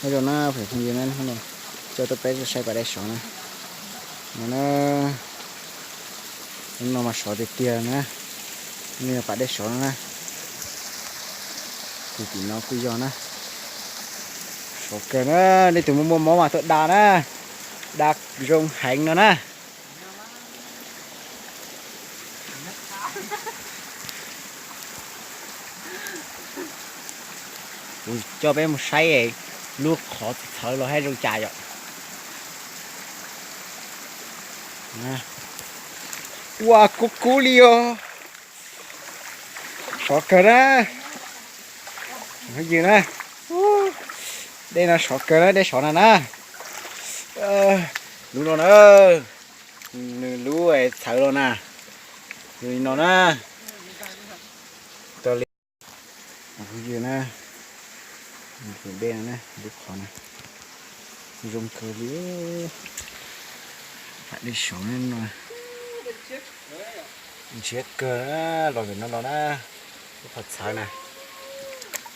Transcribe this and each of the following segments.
Nyob zoo na, phooj ywg na, coj tuaj peb saib pas dej sov na. No na, no mas sov tiag tiag na. No yog pas dej sov no na. Tus tim no kuj yog na. Sov kawg na, nej tus muaj muaj mob mas tuaj da na. Da zoo heev no na. Kuv coj peb mus saib lub qhov txhawv los hab zoo cas yom. Ua kub kub li os. Sov kawg na. Phooj ywg na, dej no sov kawg na, dej sov na na. Lub no na, nws lub txhawv los na, zoo li no na. Phooj ywg na, tus dej no na, lub qhov na, zoo kawg li. Pas dej sov no, ntshiab kawg na, los pem no los na, lub qhov txhawv na.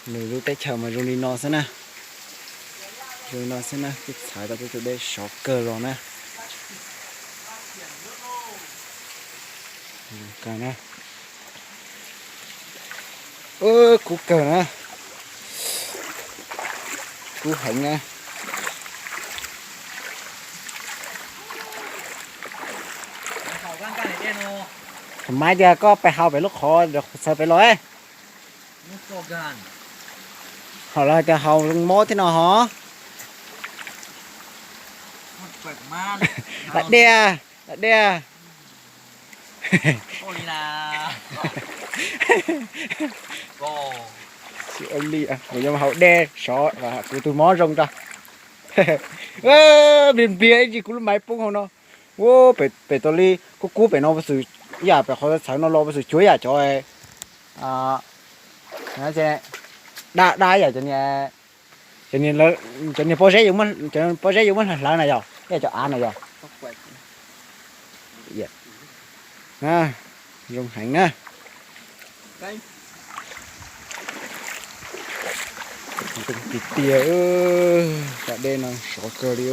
Nws lub teb chaws mas zoo li no xwb na. Zoo li no xwb na, kuj txhawv tau peb tus dej sov kawg los na. Kawg na. Kub kawg na. Kub heev na. Thaum mas tias koj pais haus pem lub qhov txhawv pem los. Haus los hais tias haus zoo mob thiab no hov. Lam dej, lam dej. Kuv yuav haus dej sov kuv tus mob zoo tso. Npliag npliag ib ntsis kuv lub maiv poob hauv no. Pem tau li kub kub pem no, ib yam pem qhov txhawv no los puas xwm cuag ib yam cov da da ib yam cov niag pob zeb, cov pob zeb yuav muab hlawv hlawv na yog, ib yam cov av na yog. Zoo heev na. Tiag tiag, pas dej no sov kawg li.